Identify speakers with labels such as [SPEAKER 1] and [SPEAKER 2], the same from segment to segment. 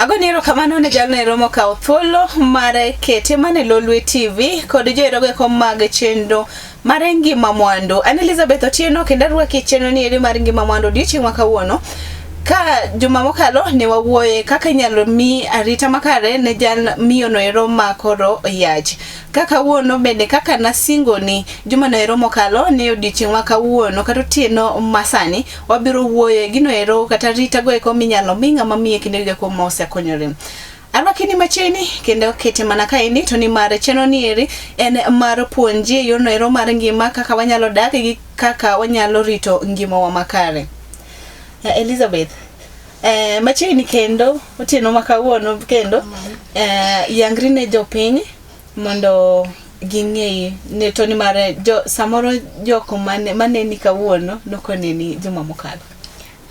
[SPEAKER 1] Agoni erokamano ne jalno ero mokawo thuolo mar kete mana e Lolwe TV kod joerogo eko mag chenro mar Ngima Mwandu. An Elizabeth Otieno kendo arwaki e chenro ni eri mar Ngima Mwandu odiochieng' ma kawuono. Ka juma mokalo ne wawuoye kaka inyalo mi arita makare ne jal miyono ero ma koro yach. Ka kawuono bende kaka nasingoni jumano ero mokalo ni odiochieng' ma kawuono kata otieno masani wabiro wuoyoe gino ero kata ritago eko minyalo mi ng'ama miyo e kindego eko mosekonyore. Arwaki ni machiegni kendo kete mana kaendi to nimar chenro ni eri en mar puonji e yorno ero mar ngima kaka wanyalo dak gi kaka wanyalo rito ngimawa makare. Elizabeth, machiegni kendo otieno ma kawuono kendo yangri ne jopiny mondo ging'eyi ne to nimar jo samoro jok mane maneni kawuono nokoneni juma mokalo.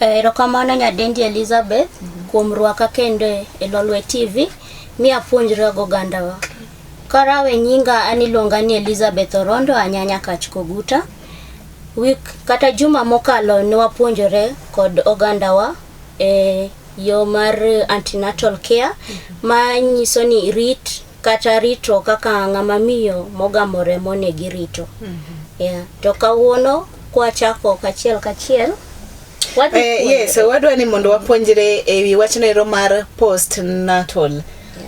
[SPEAKER 2] Erokamano nyadendi Elizabeth kuom rwaka kendo e Lolwe TV mi apuonjra go ogandawa. Karawe nyinga an iluonga ni Elizabeth Orondo Anyanya Kach Koguta. Wik kata juma mokalo ne wapuonjore kod ogandawa e yo mar antenatal care ma nyiso ni rit kata rito kaka ng'ama miyo mogamo remo ne girito. Yeah. To kawuono kwachako kachiel kachiel wadhi
[SPEAKER 1] Yes,
[SPEAKER 2] puonjore.
[SPEAKER 1] wadwa ni mondo wapuonjre e wi wachno ero mar postnatal.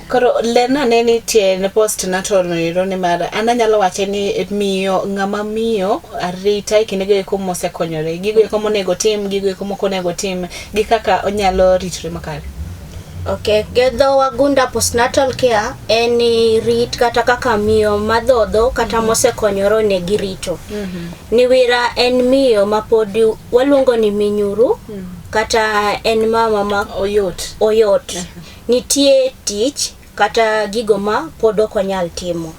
[SPEAKER 1] Koro lerna ane ni tiend postnatal no ero nimar an anyalo wache ni miyo ng'ama miyo arita e kindego eko mosekonyore, gigo eko monego otim, gigo eko mok onego otim, gi kaka onyalo ritore makare.
[SPEAKER 2] Okay, gi dho wagunda postnatal care en rit kata kaka miyo madhodho kata mosekonyore onego irito. Niwira en miyo ma pod waluongo ni minyuru kata en mama ma
[SPEAKER 1] Oyot.
[SPEAKER 2] oyot. Nitie tich kata gigo ma pod ok onyal timo.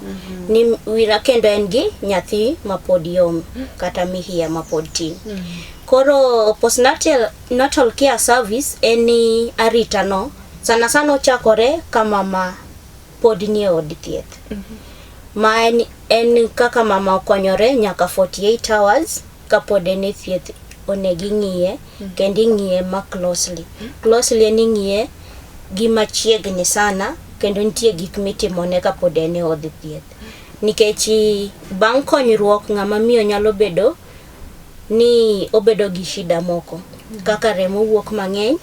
[SPEAKER 2] Niwira kendo en gi nyathi ma pod yom kata mihia ma pod tin. Koro postnatal natal care service en ni arita no sana sana ochakore ka mama pod nie od thieth. Ma en kaka mama okonyore nyaka 48 hours kapod en e thieth onego ing'iye kendo ing'iye ma closely. Closely en ing'iye gi machiegni sana kendo nitie gik mitimone kapod en e od thieth. Nikech bang' konyruok ng'ama miyo nyalo bedo ni obedo gi shida moko kaka remo wuok mang'eny,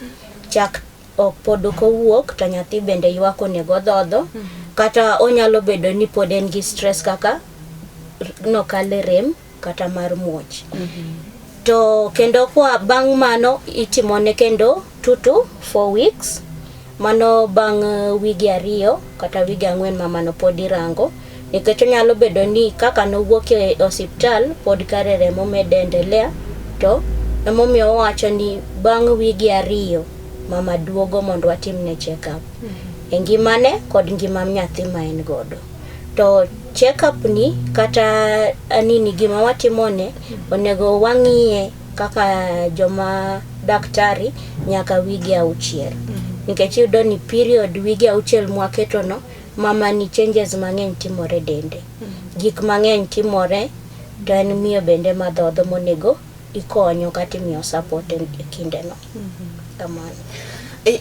[SPEAKER 2] chak ok pod ok owuok to nyathi bende ywak onego odhodho, kata onyalo bedo ni pod en gi stress kaka nokale rem kata mar muoch. To kendo kwa bang' mano itimone kendo 2 to 4 weeks mano bang' wige 2 kata wige 4 mamano pod irango nikech onyalo bedo ni kaka nowuok e osiptal pod kare remo medo endelea to emomiyo owacho ni bang' wige 2 mama duogo mondo watimne check up e ngimane kod ngima nyathi ma en godo. To check up ni kata nini gima watimone onego wang'iye kaka joma daktari nyaka wige 6. Nikech iyudo ni period wige 6 mwaketo no mama ni changes mang'eny timore dende. Gik mang'eny timore to en miyo bende madhodho monego ikonyo kata imiyo support e kinde no. Kamano.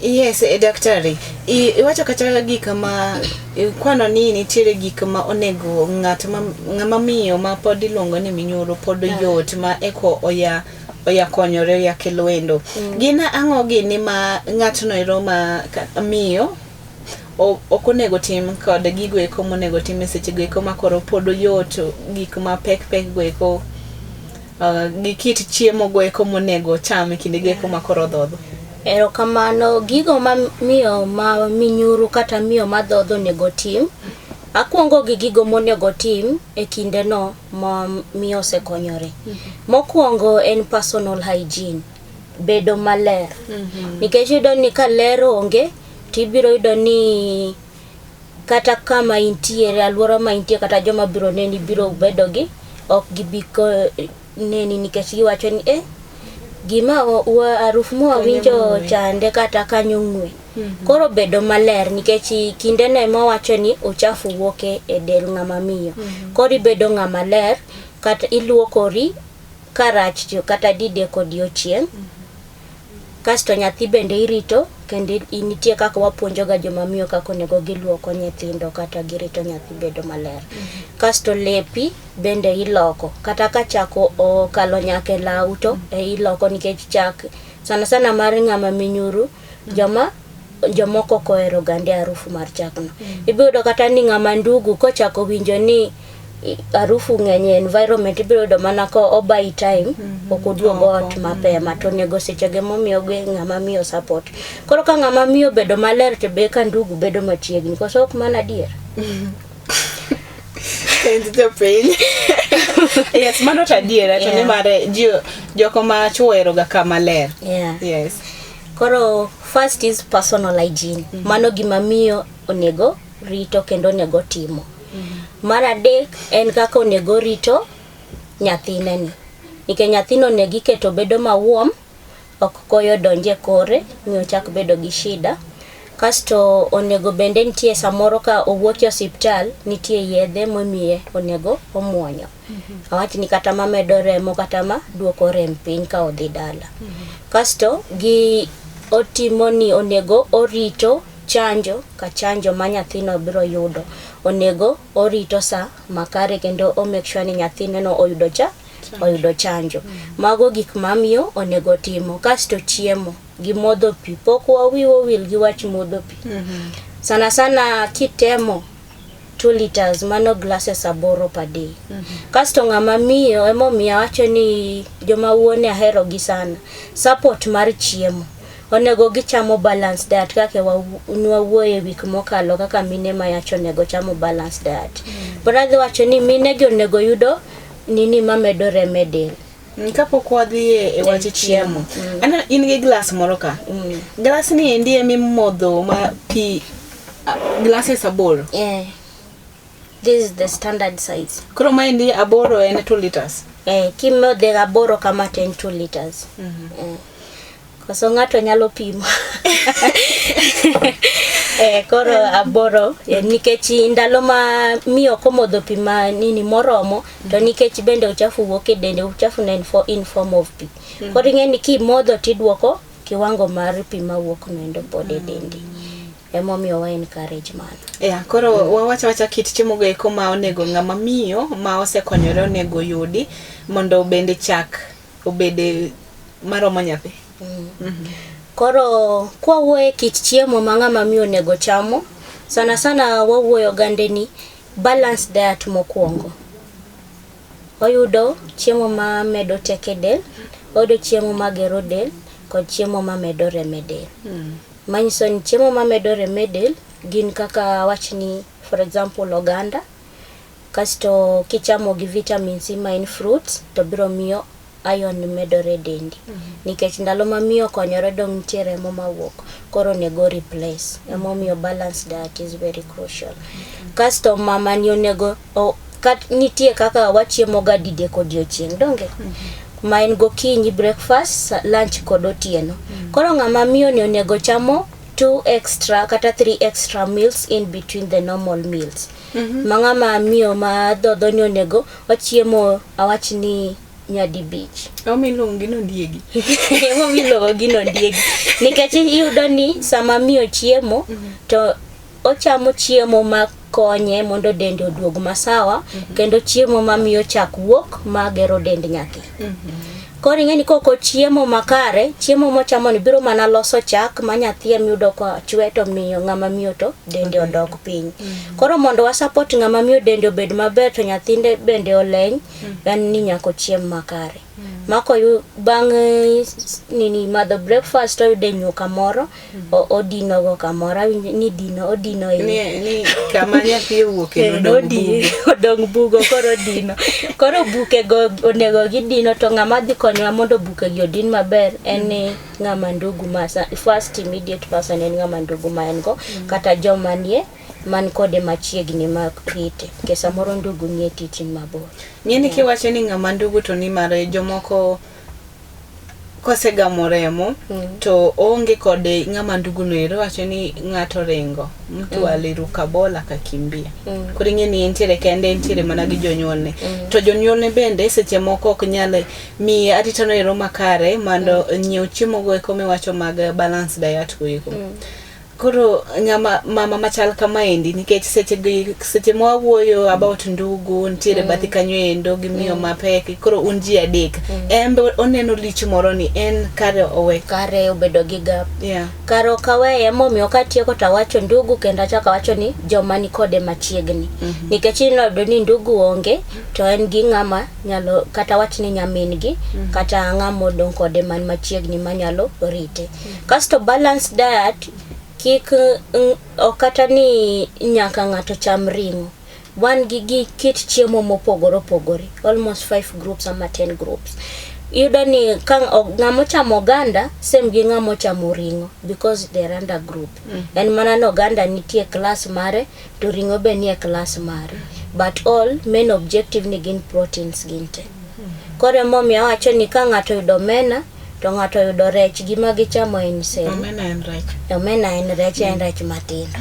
[SPEAKER 1] Yes, daktari, iwacho kata gik ma ikwano ni nitiere gik ma onego ng'at ma ng'ama miyo ma pod iluongo ni minyuru pod yot ma eko oya konyore oya kelo wendo. Gin ang'o gini ma ng'atno ero ma miyo ok onego tim kod gigo eko monego tim e seche go eko ma koro pod oyot gik ma pek pek go eko gi kit chiemo go eko monego cham e kinde go eko ma koro odhodho.
[SPEAKER 2] Erokamano, gigo ma miyo ma minyuru kata miyo madhodho onego tim, akwongo gi gigo monego tim e kinde no ma miyo osekonyore. Mokwongo en personal hygiene, bedo maler. Nikech iyudo ni ka ler onge, tibiro yudo ni kata kama intiere, alwora ma intie kata joma biro neni biro bedo gi, ok gibi neni nikech giwacho ni eh, gima harufu mwawinjo chande kata kanyo ng'we. Koro bedo maler nikech kinde no ema wacho ni uchafu wuok e del ng'ama miyo. Koro ibedo ng'ama ler kata iluokori karach kata didek odiochieng'. Kasto nyathi bende irito kendo nitie kaka wapuonjoga joma miyo kaka onego giluoko nyithindo kata girito nyathi bedo maler. Kasto lepi bende iloko kata ka chak okalo nyaka e law to iloko nikech chak sana sana mar ng'ama minyuru joma jomoko ok ohero gande harufu mar chakno. Ibiro yudo kata ni ng'ama ndugu kochako winjo ni harufu ng'eny e environment ibiro yudo mana ka o buy time ok oduog ot mapema to onego sechego emomiyo ng'ama miyo support. Koro ka ng'ama miyo obedo maler to be ka ndugu bedo machiegni koso ok mano adier?
[SPEAKER 1] Penj jopiny. Yes, mano to adiera to nimar joko ma chuo ohero ga kama ler.
[SPEAKER 2] Yeah.
[SPEAKER 1] Yes.
[SPEAKER 2] Koro first is personal hygiene. Mano gima miyo onego rito kendo onego timo. Mar adek en kaka onego rito nyathine ni. Nikech nyathino onego iketo bedo ma warm, ok koyo donj e kore mi ochak bedo gi shida. Kasto onego bende nitie samoro ka owuok e osiptal, nitie yedhe momiye onego omuonyo. Awach ni kata mamedo remo kata ma duoko rem piny ka odhi dala. Kasto gi otimo ni onego orito chanjo ka chanjo ma nyathino biro yudo. Onego orito sa makare kendo o make sure ni nyathine no oyudo cha oyudo chanjo. Mago gik mamiyo onego timo. Kasto chiemo gi modho pi. Pok wawiwa owil gi wach modho pi. Sana sana kitemo 2 liters mano glasses 8 per day. Kasto ng'ama miyo emomiyo awacho ni joma wuone ahero gi sana. Support mar chiemo. Onego gichamo balanced diet kaka nwawuoye wik mokalo kaka mine mayach onego chamo balanced diet. But adhi wacho ni mine gi onego yudo nini mamedo remo e del.
[SPEAKER 1] Kapok wadhi e wach chiemo. Aneno in gi glass moro ka. Glass ni endi emimodho ma pi glasses 8.
[SPEAKER 2] Yeah. This is the standard size.
[SPEAKER 1] Koro maendi 8 en 2 liters.
[SPEAKER 2] Kimodhe 8 kama to en 2 liters. Koso ng'ato nyalo pimo. Koro 8 nikech ndalo ma miyo ok omodho pi ma nini moromo to nikech bende uchafu wuok e dende, uchafu ne en in form of pi. Koro ing'e ni kimodho tiduoko kiwango mar pi mawuok noendo pod e dendi. Emomiyo wa encourage mano.
[SPEAKER 1] Yeah, koro wawacho wacha kit chiemo go eko ma onego ng'ama miyo ma osekonyore onego yudi mondo bende chak obed maromo nyathi.
[SPEAKER 2] Koro kwa wuoye kit chiemo ma ng'ama miyo onego chamo, sana sana wawuoyo gande ni balanced diet mokwongo. Oyudo chiemo ma medo teko e del, oyudo chiemo ma gero del, kod chiemo ma medo remo e del. Manyiso ni chiemo ma medo remo e del gin kaka awach ni for example oganda, kasto kichamo gi vitamin C ma en fruits to biro miyo iron medore e dendi. Nikech ndalo ma miyo okonyore dong' nitie remo mawuok, koro onego replace. Emomiyo balanced diet is very crucial. Kasto mama ni onego nitie kaka wachiemo ga didek odiochieng' donge? Ma en gokinyi breakfast, lunch kod otieno. Koro ng'ama miyo ni onego chamo 2 extra kata 3 extra meals in between the normal meals. Ma ng'ama miyo ma dhodho ni onego ochiemo awach ni nyadi 5.
[SPEAKER 1] Emomiyo iluongo gi ni ondiegi.
[SPEAKER 2] Emomiyo iluongo gi ni ondiegi. Nikech iyudo ni sama miyo chiemo to ochamo chiemo ma konye mondo dende oduog masawa kendo chiemo mamiyo chak wuok magero dend nyathi. Koro ing'e ni kok ochiemo makare, chiemo mochamo ni biro mana loso chak ma nyathi emiyudo ka chwe to miyo ng'ama miyo to dende odok piny. Koro mondo wa support ng'ama miyo dende obed maber to nyathinde bende oleny, en ni nyaka ochiem makare. Mako bang' nini madho breakfast oyude nyuka moro, odino go kamoro, awinjo ni dino, odino e
[SPEAKER 1] Ni kama nyathi owuok e odong' bugo.
[SPEAKER 2] Odong' bugo koro odino. Koro buke go onego gidino to ng'ama dhi konyowa mondo buke gi odin maber en ni ng'ama ndugu ma first immediate person en ng'ama ndugu ma en go kata joma nie man kode machiegni ma rite. Nikech samoro ndugu nie tich mabor.
[SPEAKER 1] Ng'eni kiwacho ni ng'ama ndugu to ni mare jomoko Kosegamo remo to oonge kod ng'ama nduguno ero wacho ni ng'ato ringo mtu aliruka bola akakimbia. Koro ing'e ni entiere kende, entiere mana gi jonyuolne. To jonyuolne bende seche moko ok nyal miye arita no ero makare mondo nyiew chiemo go eko miwacho mag balance diet go eko. Koro ng'ama mama machal kamaendi nikech seche gi seche ma wawuoyo about ndugu nitiere bathi kanyo endo gi miyo mapek koro un ji adek en be oneno lich moro ni en kare owe
[SPEAKER 2] Kare obedo gi gap.
[SPEAKER 1] Yeah.
[SPEAKER 2] Kare ok aweye emomiyo katieko to awacho ndugu kendo achako awacho ni joma ni kode machiegni. Nikech iyudo ni ndugu onge to en gi ng'ama nyalo kata wach ni nyamin gi kata ng'ama odong' kode man machiegni manyalo rite. Kasto balance diet kik ok kata ni nyaka ng'ato cham ring'o. Wan gi gi kit chiemo mopogore opogore, almost 5 groups ama 10 groups. Iyudo ni ka ng'ama ochamo oganda same gi ng'ama ochamo ring'o because they are under group. En mana ni oganda nitie class mare to ring'o be nie class mare. But all main objective ni gin proteins gin te. Koro emomiyo awacho ni ka ng'ato oyudo omena to ng'ato oyudo rech gima gichamo en same.
[SPEAKER 1] Omena en rech.
[SPEAKER 2] Omena en rech, en rech matindo.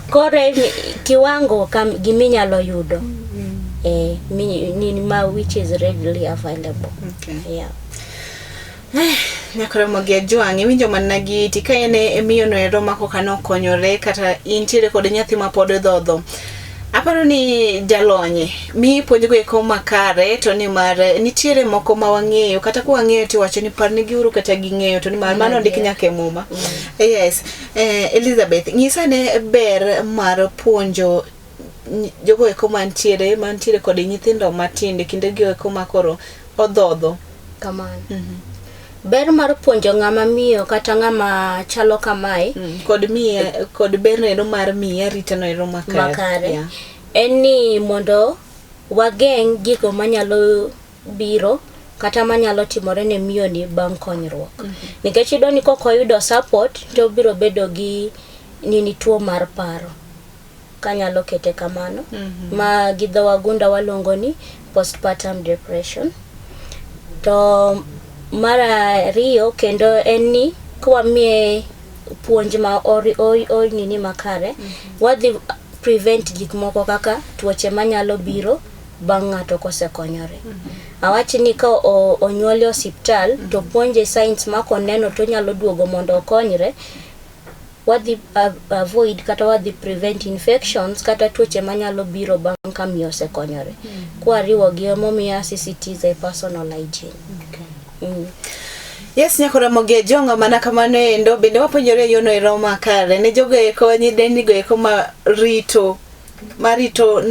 [SPEAKER 2] Koro kiwango kam giminyalo yudo. Mi, ma which is readily available.
[SPEAKER 1] Okay.
[SPEAKER 2] Yeah.
[SPEAKER 1] Nyakore mogi ajwang' iwinjo mana gi iti ka en e miyo no ero ma koka nokonyore kata intiere kod nyathi ma pod dhodho. Aparo ni jalony miyi puonj go eko makare to nimar nitiere moko ma wang'eyo kata ka wang'eyo to iwacho ni parnegi uru kata ging'eyo to nimar mano ondik nyaka e muma. Yes. Elizabeth, nyisa ane ber mar puonjo jogo eko mantiere kod nyithindo matindo e kinde gi eko ma koro odhodho.
[SPEAKER 2] Kamano. Ber mar puonjo ng'ama miyo kata ng'ama chalo kamae
[SPEAKER 1] Kod miye kod ber noero mar miye arita noero makare.
[SPEAKER 2] Makare.
[SPEAKER 1] Yeah.
[SPEAKER 2] En ni mondo wageng' gigo manyalo biro kata manyalo timore ne miyo ni bang' konyruok. Nikech iyudo ni kok oyudo support to obiro bedo gi nini tuo mar paro. Kanyalo kete kamano. Ma gi dho wagunda waluongo ni postpartum depression. To mar ariyo kendo en ni kwamiye puonj ma ori, ori, ori nini makare, wadhi prevent gik moko kaka tuoche manyalo biro bang' ng'ato kosekonyore. Awach ni ka onyuole osiptal to puonje signs ma koneno to onyalo duogo mondo okonyre, wadhi avoid kata wadhi prevent infections kata tuoche manyalo biro bang' ka miyo osekonyore. Kwariwo gi emomiyo asisitize personal hygiene.
[SPEAKER 1] Okay. Yes, nyakora mogi jonga mana kamano endo bende wapuonjore e yono ero makare ne jogo eko nyidendi go eko ma rito marito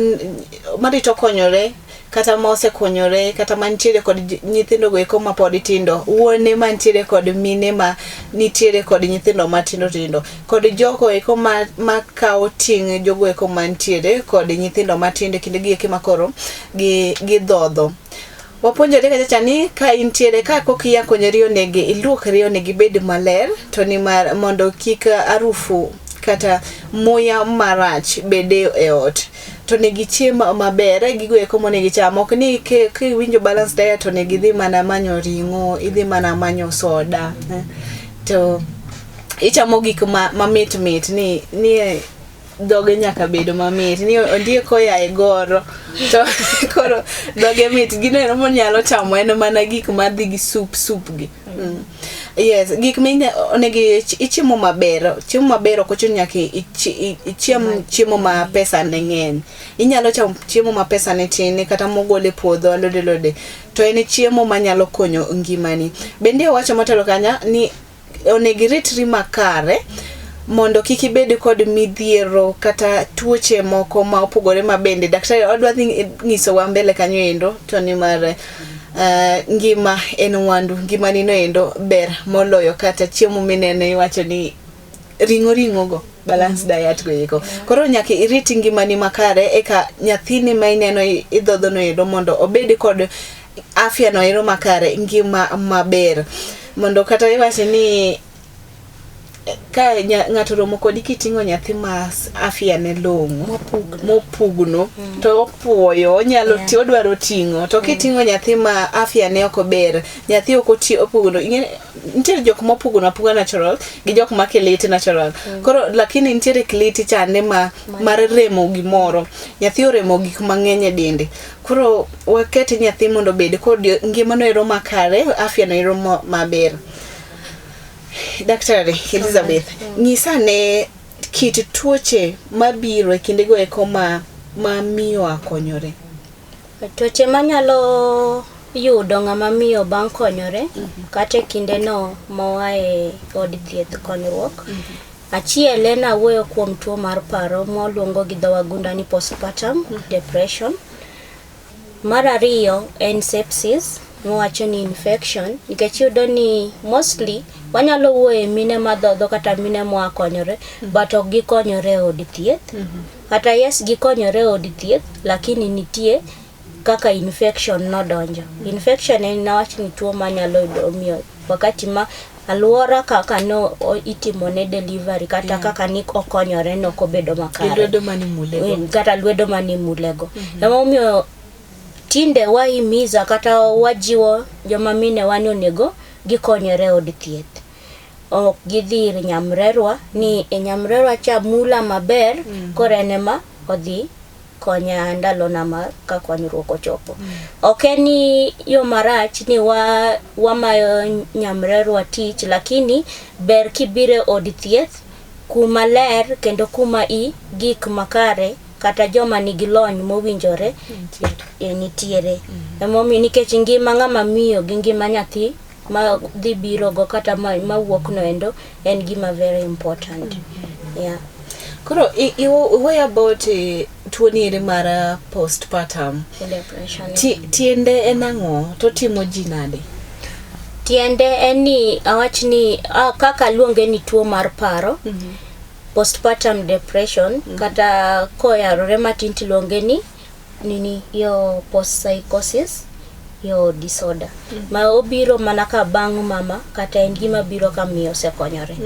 [SPEAKER 1] marito konyore kata ma osekonyore kata mantiere kod nyithindo go eko ma pod tindo, wuone mantiere kod mine ma nitiere kod nyithindo matindo tindo, kod jogo eko ma makawo ting' jogo eko mantiere kod nyithindo matindo e kinde gi eki makoro gi gidhodho. Wapuonjore kacha cha ni ka intiere ka kok iya konyori onego iluokri onego ibed maler to nimar mondo kik arufu kata muya marach bede e ot. To onego ichiem maber gigo eko monego icham ok ni kiwinjo balance diet to onego idhi mana manyo ring'o, idhi mana manyo soda. To ichamo gik mamit mit ni ni dhoge nyaka bed mamit ni ondiek koya e goro to koro dhoge mit gino ero monyalo chamo en mana gik madhi gi sup sup gi. Yes, gik minya onego ichiemo maber, chiemo maber ok ochuno nyaka ichiem chiemo ma pesa ne ng'eny. Inyalo chamo chiemo ma pesa ne tin kata mogol e puodho alode alode to en chiemo manyalo konyo ngimani. Bende owacho motelo kanyo ni onego iritri makare mondo kik ibed kod midhiero kata tuoche moko ma opogore ma bende daktari odwa dhi nyisowa mbele kanyo endo to nimar ngima en mwandu, ngimani no endo ber moloyo kata chiemo mineno iwacho ni ring'o ring'o go balance diet go eko. Koro nyaka irit ngimani makare eka nyathini ma ineno idhodho no endo mondo obed kod afya no ero makare, ngima maber. Mondo kata iwacho ni Ka ng'ato romo kodi kiting'o nyathi ma afya ne long'o mopugno to opuoyo onyalo ti odwaro ting'o to kiting'o nyathi ma afya ne ok ober nyathi ok oti opugno nitiere jok mopugno apuga natural gi jok ma kiliti natural koro lakini nitiere kiliti chande ma mar remo gimoro nyathi oremo gik mang'eny e dende koro waket nyathi mondo obed kod ngimano ero makare afya no ero maber. Daktari Elizabeth, nyisa ane kit tuoche mabiro e kindego eko ma ma miyo akonyore.
[SPEAKER 2] Tuoche manyalo yudo ng'ama miyo bang' konyore kata e kindeno moa e od thieth konyruok. Achiel en awuoyo kuom tuo mar paro mwaluongo gi dho wagunda ni postpartum depression. Mar ariyo en sepsis mwawacho ni infection nikech iyudo ni mostly wanyalo wuoyo e mine madhodho kata mine moa konyore but ok gikonyore e od thieth. Kata yes gikonyore e od thieth lakini nitie kaka infection nodonjo. Infection en nawach ni tuo manyalo yudo miyo wakati ma aluora kaka no itimone delivery kata kaka ni okonyore no ok obedo
[SPEAKER 1] Gi
[SPEAKER 2] makare.
[SPEAKER 1] lwedo mane imulego.
[SPEAKER 2] Kata lwedo mane imulego. Emomiyo tinde wahimiza kata wajiwo joma mine wa ni onego gikonyore e od thieth. Ok gidhi ir nyamrerwa ni e nyamrerwa cha mula maber koro en ema odhi konya ndalona ma ka konyruok ochopo. Ok en ni yo marach ni wamayo nyamrerwa tich lakini ber kibiro e od thieth kuma ler kendo kuma i gik makare kata joma nigi lony mowinjore nitiere. Emomiyo nikech ngima ng'ama miyo gi ngima nyathi ma dhi biro go kata mawuok no endo en gima very important. Yeah.
[SPEAKER 1] Koro iwuoyo about tuo ni eri mar postpartum.
[SPEAKER 2] Depression.
[SPEAKER 1] Tiende en ang'o to timo ji nade?
[SPEAKER 2] Tiende en ni awach ni kaka luonge ni tuo mar paro. Postpartum depression kata koyarore matin tiluonge ni nini yo post psychosis yo disorder ma obiro mana ka bang' mama kata en gima biro ka miyo osekonyore.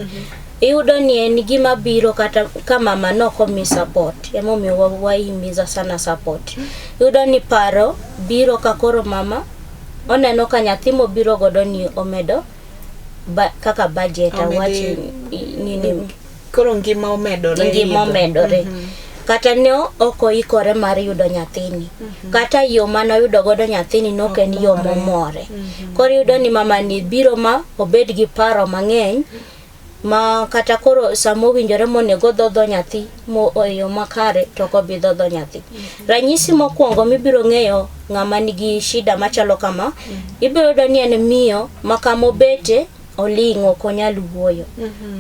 [SPEAKER 2] Iyudo ni en gima biro kata ka mama nok omi support emomiyo wahimiza sana support. Iyudo ni paro biro ka koro mama oneno ka nyathi mobiro godo ni omedo kaka budget awach nini
[SPEAKER 1] Koro ngima omedore.
[SPEAKER 2] Ngima omedore. Kata ne ok oikore mar yudo nyathini. Kata yo mane oyudo godo nyathini ne ok en yo momore. Koro iyudo ni mama ni biro ma obed gi paro mang'eny ma kata koro sama owinjore monego odhodho nyathi mo e yo makare to ok obi dhodho nyathi. Ranyisi mokwongo mibiro ng'eyo ng'ama nigi shida machalo kama, ibiro yudo ni en miyo ma kama obete oling' ok onyal wuoyo.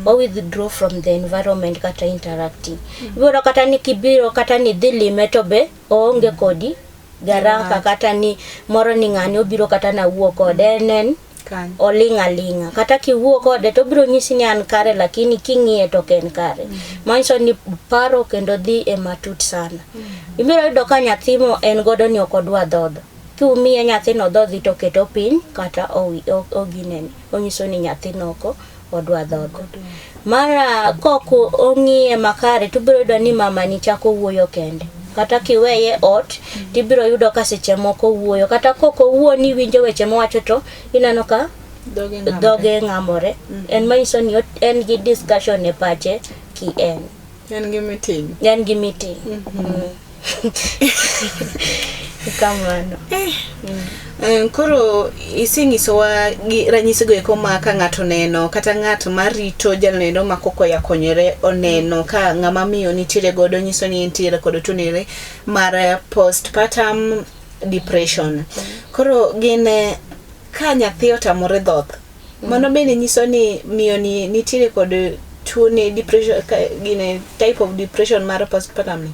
[SPEAKER 2] O withdraw from the environment kata interacting. Ibiro kata ni kibiro kata ni dhi lime to be oonge kodi garaka kata ni moro ni ng'ani obiro kata na wuo kode en oling' aling'a. Kata kiwuo kode to obiro nyisi ni an kare lakini king'iye to ok en kare. Manyiso ni paro kendo dhi e matut sana. Ibiro yudo ka nyathi mo en godo ni ok odwa dhodho. Kiumiye nyathino dhodhi to keto piny kata oginene. Onyiso ni nyathino ok odwa dhodho. Mara kok ong'iye makare to ibiro yudo ni mama ni chako wuoyo kende. Kata kiweye ot tibiro yudo ka seche moko owuoyo. Kata kok owuo ni iwinjo weche mowacho to ineno ka dhoge ng'amore. En manyiso ni en gi discussion e pache ki en.
[SPEAKER 1] En gi meeting.
[SPEAKER 2] En gi meeting. Kamano.
[SPEAKER 1] Koro isenyisowa gi ranyisigo eko ma ka ng'ato oneno kata ng'at marito jalno ma koko ya konyore oneno ka ng'ama miyo nitiere godo nyiso ni entiere kod tuo mar postpartum depression. Koro gin ka nyathi otamore dhoth, mano bende nyiso ni miyo ni nitiere kod tuo ni depression, gine type of depression mar postpartum ni.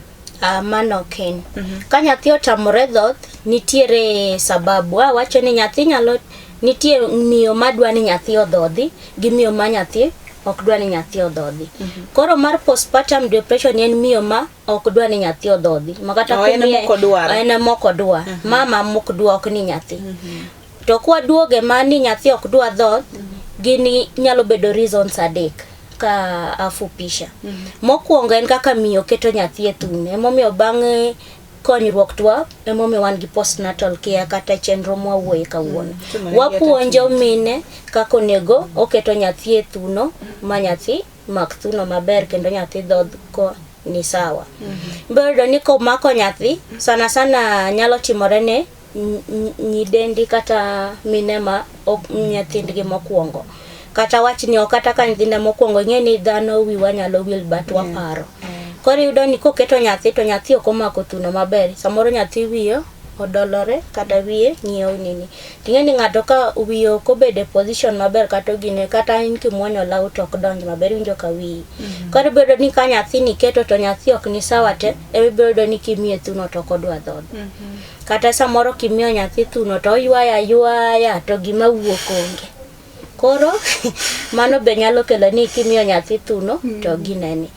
[SPEAKER 2] Mano ok en. Ka nyathi otamore dhoth, nitiere sababu. Awacho ni nyathi nyalo, nitie miyo madwa ni nyathi odhodhi gi miyo ma nyathi ok dwa ni nyathi odhodhi. Koro mar postpartum depression en miyo ma ok dwa ni nyathi odhodhi. Ma kata
[SPEAKER 1] Oh, en ema ok odwar.
[SPEAKER 2] En ema ok odwar. Mama mok dwa ok ni nyathi. To kwaduoge ma ni nyathi ok dwa dhoth, gin nyalo bedo reasons adek. ka afupisha. Mokwongo en kaka miyo keto nyathi e thuno. Emomiyo bang' konyruok twa emomiyo wan gi postnatal care kata chenro mwawuoye kawuono.
[SPEAKER 1] Timo negi
[SPEAKER 2] Wapuonjo mine kaka onego oketo nyathi e thuno ma nyathi mak thuno maber kendo nyathi dhodh ko ni sawa. Ibiro yudo ni komako nyathi sana sana nyalo timore ne nyidendi kata mine ma ok nyithindgi mokwongo. Kata wachni ok kata ka nyithinde mokwongo ing'e ni dhano wiwa nyalo wil but waparo. Koro iyudo ni koketo nyathi to nyathi ok omako thuno maber. Samoro nyathi wiye odolore kata wiye ng'iyo nini. Ting'e ni ng'ato ka wiye ok obedo e position maber kata ogine kata in kimuonyo law to ok donj maber iwinjo ka wiyi. Koro ibiro yudo ni ka nyathi niketo to nyathi ok ni sawa te ema ibiro yudo ni kimiye thuno to ok odwa dhodho. Kata samoro kimiyo nyathi thuno to oywaya aywaya to gima wuok onge. Koro mano be nyalo kelo ni kimiyo nyathi thuno to gineni.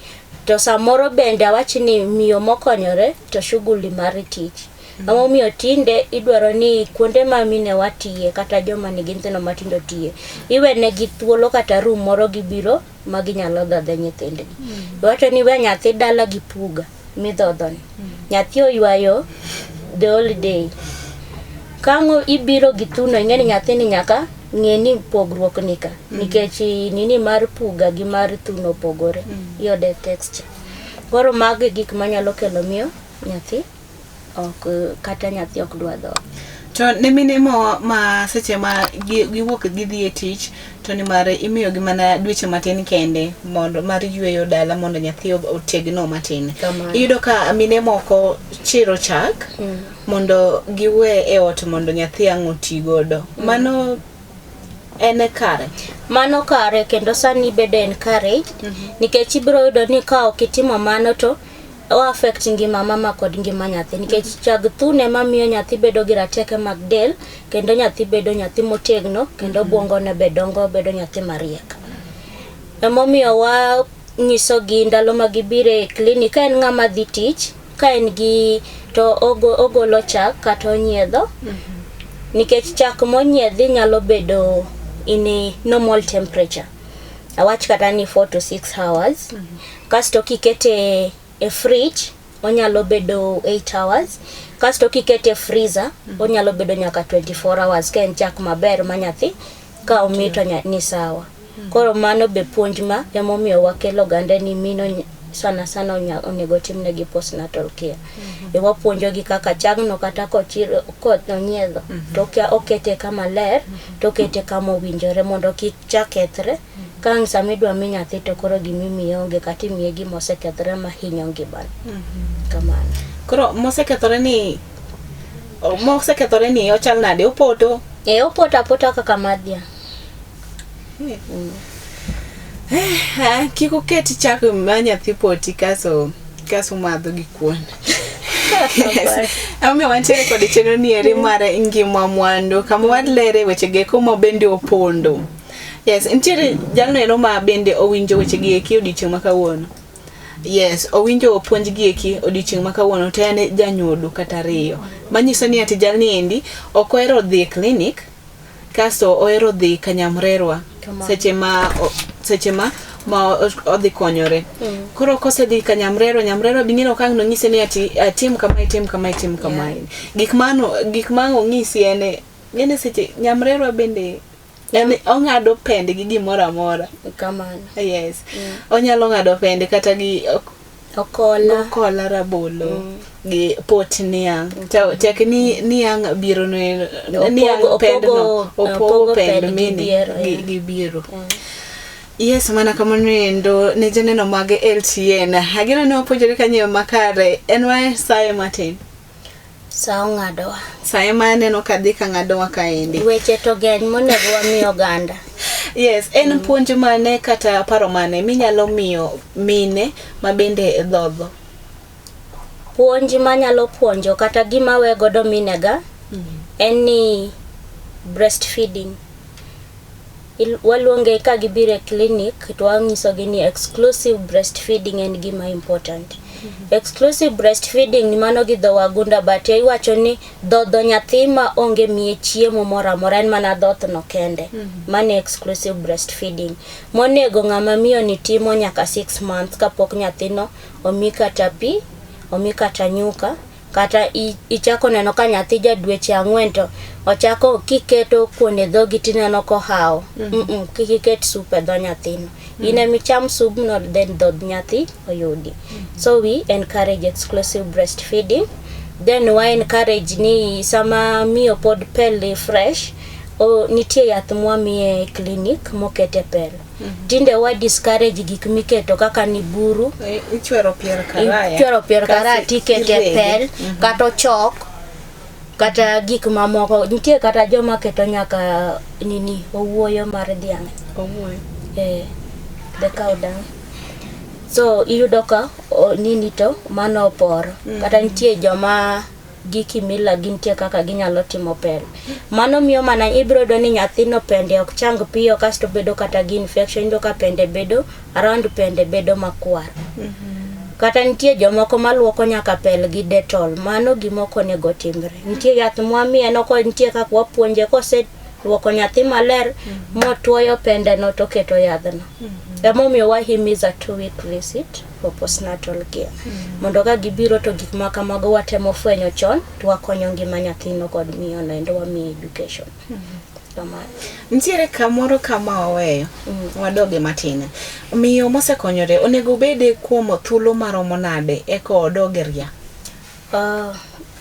[SPEAKER 2] To samoro bende awach ni miyo mokonyore to shughuli mar tich. Emomiyo tinde idwaro ni kuonde ma mine wa tiye kata joma nigi nyithindo matindo tiye, iwenegi thuolo kata room moro gibiro ma ginyalo dhodhe nyithindgi. Iwacho ni we nyathi dala gi puga midhodhoni. Nyathi oywayo the whole day. Kang'o ibiro gi thuno ing'e ni nyathini nyaka ng'e ni pogruok ni ka. Nikech nini mar puga gi mar thuno opogore. Iyude texture. Koro mago e gik manyalo kelo miyo nyathi ok kata nyathi ok dwa dhoth.
[SPEAKER 1] To ne mine mo ma seche ma giwuok gidhi e tich to nimar imiyo gi mana dweche matin kende mondo mar yweyo dala mondo nyathi otegno matin.
[SPEAKER 2] Kamano.
[SPEAKER 1] Iyudo ka mine moko chiro chak mondo giwe e ot mondo nyathi ang' oti godo. Mano en kare.
[SPEAKER 2] Mano kare kendo sani bedo encouraged nikech ibiro yudo ni ka ok itimo mano to o affect ngima mama kod ngima nyathi nikech chag thuno ema miyo nyathi bedo gi rateke mag del kendo nyathi bedo nyathi motegno kendo obwongone be dongo bedo nyathi mariek. Emomiyo wanyisogi ndalo ma gibiro e klinik ka en ng'ama dhi tich ka en gi to ogolo chak kata onyiedho nikech chak monyiedhi nyalo bedo in a normal temperature. Awach kata ni 4 to 6 hours. Kasto kikete e fridge onyalo bedo 8 hours. Kasto kikete e freezer onyalo bedo nyaka 24 hours ka en chak maber ma nyathi ka omi to ni sawa. Koro mano be puonj ma emomiyo wakelo oganda ni mino sana sana onego timnegi postnatal care. E wapuonjogi kaka chagno kata kochiro konyiedho to okete kama ler to okete kama owinjore mondo kik chak kethre. Ka ang' sama idwa mi nyathi to koro gimimiye onge kata imiye gima osekethore mahinyo ngimane. Kamano.
[SPEAKER 1] Koro mosekethore ni ochal nade? Opoto?
[SPEAKER 2] E opoto apota kaka mar dhiang'.
[SPEAKER 1] Kik uket chak ma nyathi poti kaso umadho gi kuon. Emomiyo wantiere kod chenro ni eri mar ngima mwandu kama walere weche geko ma bende opondo. Yes, nitiere jalno ero ma bende owinjo weche gi eki odiochieng' ma kawuono. Yes, owinjo puonj gi eki odiochieng' ma kawuono to en janyodo kata ariyo. Manyiso ni ati jalni endi ok ohero dhi e klinik kasto ohero dhi kanyamrerwa seche ma odhi konyore. Koro kosedhi kanyamrerwa, nyamrerwa bing'eno ka ang' nonyise ni ati atim kamae, tim kamae, tim kamae. Gik ma ang' onyisi en ng'eni seche nyamrerwa bende en ong'ado pende gi gimoro amora.
[SPEAKER 2] Kamano.
[SPEAKER 1] Yes. Onyalo ng'ado pende kata gi
[SPEAKER 2] okola,
[SPEAKER 1] okola rabolo gi pot niang'. Tek ni niang' biro ne niang' pendno opogo pend mini gi biro. Yes, mana kamano endo ne joneno mag LTN. Ageno ni wapuonjore kanyo makare. En wa saye matin.
[SPEAKER 2] Sa ong'adowa.
[SPEAKER 1] Sa ema aneno ka dhi ka ng'adowa kaendi.
[SPEAKER 2] Weche to geny monego wami oganda.
[SPEAKER 1] Yes, en puonj mane kata paro mane minyalo miyo mine ma bende dhodho?
[SPEAKER 2] Puonj manyalo puonjo kata gima we godo minega en ni breastfeeding. Waluonge ka gibiro e clinic to wanyisogi ni exclusive breastfeeding en gima important. Exclusive breastfeeding mano gi dho wagunda, but iwacho ni dhodho nyathi ma onge miye chiemo moro amora, en mana dhoth no kende. Mano e exclusive breastfeeding. Monego ng'ama miyo ni timo nyaka 6 months kapok nyathino omi kata pi, omi kata nyuka, kata ichako neno ka nyathi ja dweche 4 to ochako kiketo kuon e dhogi tineno kohawo. Kik iket soup e dho nyathino. In emicham subno, then dhodh nyathi oyudi. So we encourage exclusive breastfeeding. Then wa encourage ni sama miyo pod pel fresh, nitie yath mwamiye e clinic mokete pel. Tinde wa discourage gik miketo kaka ni buru.
[SPEAKER 1] Ichwero pier karaya.
[SPEAKER 2] Ichwero pier karaya
[SPEAKER 1] kasto
[SPEAKER 2] tikete
[SPEAKER 1] irege.
[SPEAKER 2] Pel kata ochok kata gik mamoko nitie, kata joma keto nyaka nini, owuoyo mar dhiang'.
[SPEAKER 1] Owuoyo.
[SPEAKER 2] Eh, the cow dung. So iyudo ka nini to mano oporo. Kata nitie joma gi kimila gintie kaka ginyalo timo pel. Mano miyo mana ibiro yudo ni nyathino pende ok chang piyo, kasto bedo kata gi infection. Iyudo ka pende bedo around, pende bedo makwar. Kata nitie jomoko maluoko nyaka pel gi Dettol. Mano gima ok onego timre. Nitie yath mwamiye no, ko nitie kaka wapuonje kose luoko nyathi maler motuoyo pende no toketo yadhno. Emomiyo wahimiza 2 week visit for postnatal care, mondo ka gibiro to gik ma kamago watemo fwenyo chon to wakonyo ngima nyathino kod miyo no endo, wamiye education. Kamano.
[SPEAKER 1] Nitiere kamoro kama waweyo, wadoge matin. Miyo mosekonyore onego obede kuom thuolo maromo nade eka odog e ria?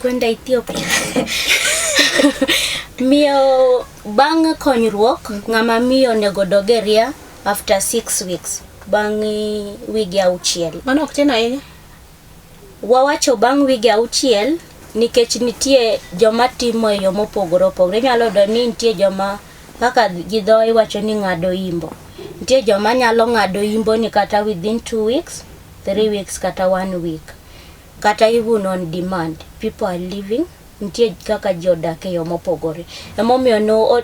[SPEAKER 2] Kwenda Ethiopia. Miyo bang' konyruok, ng'ama miyo onego dog e ria after 6 weeks, bang' wige 6.
[SPEAKER 1] Mano ok tin ahinya?
[SPEAKER 2] Wawacho bang' wige 6 nikech nitie joma timo e yo mopogore opogore. Inyalo yudo ni nitie joma kaka gi dho iwacho ni ng'ado imbo. Nitie joma nyalo ng'ado imbo ni kata within 2 weeks, 3 weeks kata one week. Kata even on demand. People are living, nitie kaka ji odak e yo mopogore. Emomiyo no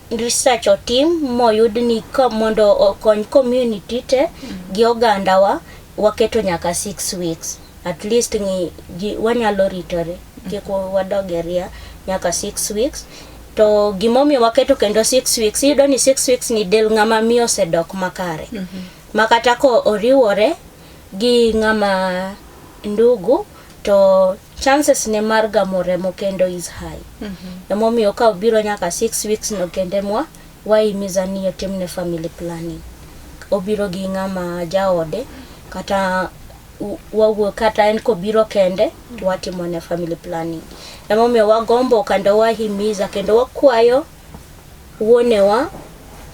[SPEAKER 2] research otim moyud ni ka mondo okony community te gi ogandawa, waketo nyaka 6 weeks. At least ng'i ji wanyalo ritore kik wadog e ria nyaka 6 weeks. To gimomiyo waketo kendo 6 weeks, iyudo ni 6 weeks ni del ng'ama miyo osedok makare. Ma kata ko oriwore gi ng'ama ndugu to chances ne mar gamo remo kendo is high. Emomiyo ka obiro nyaka 6 weeks no kende mwa wahimiza ni otimne family planning. Obiro gi ng'ama jaode kata wawuo kata en kobiro kende to watimo ne family planning. Emomiyo wagombo kendo wahimiza kendo wakwayo wuonewa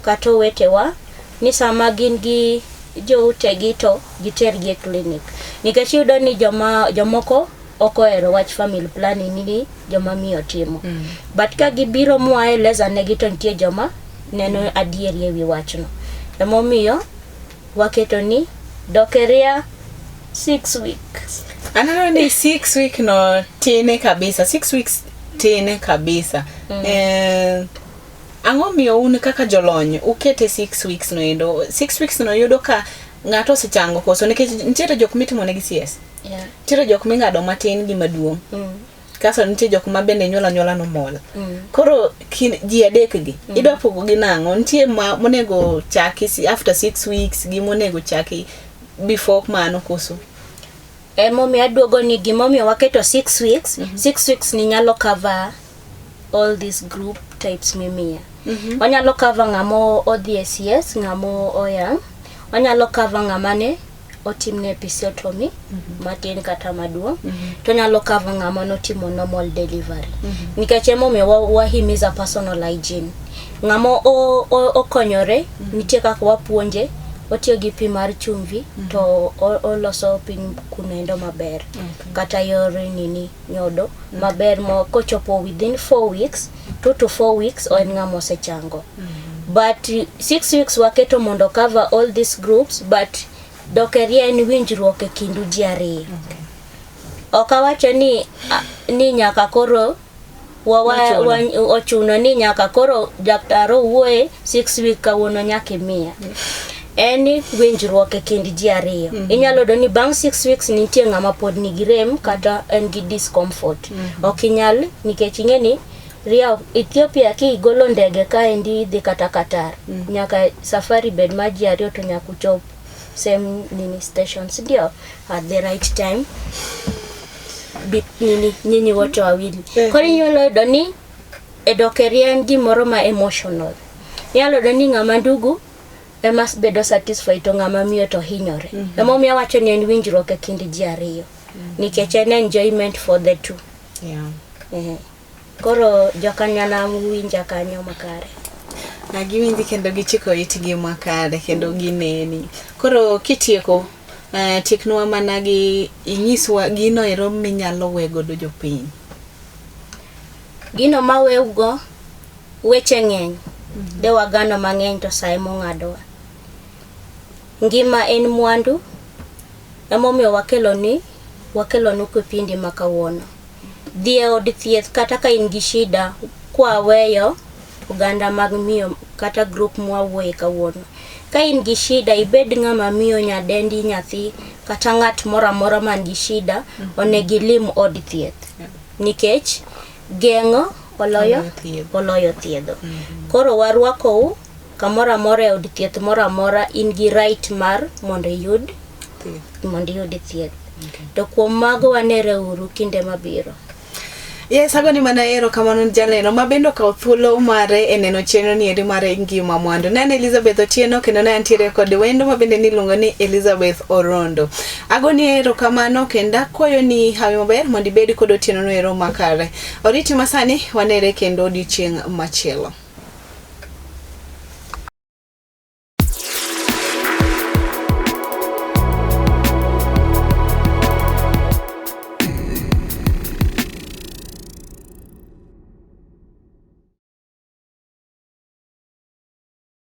[SPEAKER 2] kata owetewa ni sama gin gi joutegi to gitergi e clinic, nikech iyudo ni joma jomoko ok ohero wach family planning ni joma miyo timo, but ka gibiro mwaeleza negi to nitie joma neno adieri e wi wachno. Emomiyo waketo ni dok e ria 6 weeks.
[SPEAKER 1] Aneno ni 6 week no tine kabisa, 6 weeks tine kabisa. Ang'o miyo un kaka jolony ukete 6 weeks no endo? 6 weeks no yudo ka ng'ato osechango koso? Nikech nitiere jok mitimo negi CS, nitiere jok ming'ado matin gi maduong', kasto nitie jok ma bende nyuol anyuola nomol. Koro ji adek gi idwa pogo gi nang'o? Nitie ma monego chaki after 6 weeks gi monego chaki before mano koso?
[SPEAKER 2] Emomiyo aduogo ni gimomiyo waketo 6 weeks. 6 weeks ni nyalo cover all these group types mimiya. Wanyalo cover ng'ama odhi e CS, ng'ama oyang', wanyalo cover ng'ama ne otimne episiotomy matin kata maduong', to onyalo cover ng'ama notimo normal delivery, nikech emomiyo wahimiza personal hygiene. Ng'ama okonyore nitie kaka wapuonje otiyo gi pi mar chumvi to oloso piny kunoendo maber, kata yor nini nyodo maber mo kochopo within 4 weeks, 2 to 4 weeks, en ng'ama osechango. But 6 weeks waketo mondo cover all these groups, but dok e ria en winjruok e kindu ji ariyo. Ok awacho ni, ni nyaka koro Wa, wa, wa, ochuno ni nyaka koro daktar owuoye 6 week kawuono nyaka imiya. En winjruok e kind ji ariyo. Mm -hmm. Inyalo yudo ni bang' 6 weeks nitie ng'ama pod nigi rem kata en gi discomfort. Mm -hmm. Ok inyal nikech ing'e ni Ria Ethiopia kigolo ndege kaendi idhi kata Qatar. Mm -hmm. Nyaka safari bed mar ji ariyo to nyaka uchop same nini stations ndio at the right time Bi, nini nyinyi wote wawili. Eh. Koro inyalo yudo ni e dok e ria en gimoro ma emotional. Inyalo yudo ni ng'ama ndugu ema bedo satisfied to ng'ama miyo to hinyore. Mm -hmm. Emomiyo awacho ni en winjruok e kind ji ariyo. Mm -hmm. Nikech en enjoyment for the two.
[SPEAKER 1] Yeah.
[SPEAKER 2] Eh. Koro jokanyanam winja kanyo makare.
[SPEAKER 1] Na giwinji kendo gichiko itgi makare kendo gineni. Koro kitieko uh, tieknwa mana gi inyiswa gino ero minyalo we godo jopiny.
[SPEAKER 2] Gino maweugo weche ng'eny. Mm -hmm. De wagano mang'eny to sa ema ong'adowa. Ngima en mwandu emomiyo wakeloni wakelonu kipindi ma kawuono. Dhi e od thieth kata ka in gi shida kwaweyo oganda mag miyo kata group mwawuoye kawuono. Ka in gi shida ibed ng'ama miyo nyadendi nyathi kata ng'at moro amora man gi shida mm -hmm. onego ilim od thieth. Yeah. Nikech geng'o oloyo oloyo thiedho. Mm -hmm. Koro warwakou kamoro amora e od thieth moro amora in gi right mar mondo iyud thieth mondo iyud thieth. Okay. To kuom mago wanere uru kinde mabiro.
[SPEAKER 1] Yes, agoni mana erokamano jaleno ma bende okawo thuolo mare e neno chenro ni eri mar ngima mwandu. Ne an Elizabeth Otieno kendo ne antiere kod wendo ma bende niluongo ni Elizabeth Orondo. Agoni erokamano kendo akwayo ni hawi maber mondo ibed kod otieno no ero makare. Oriti masani wanere kendo odiochieng' machielo.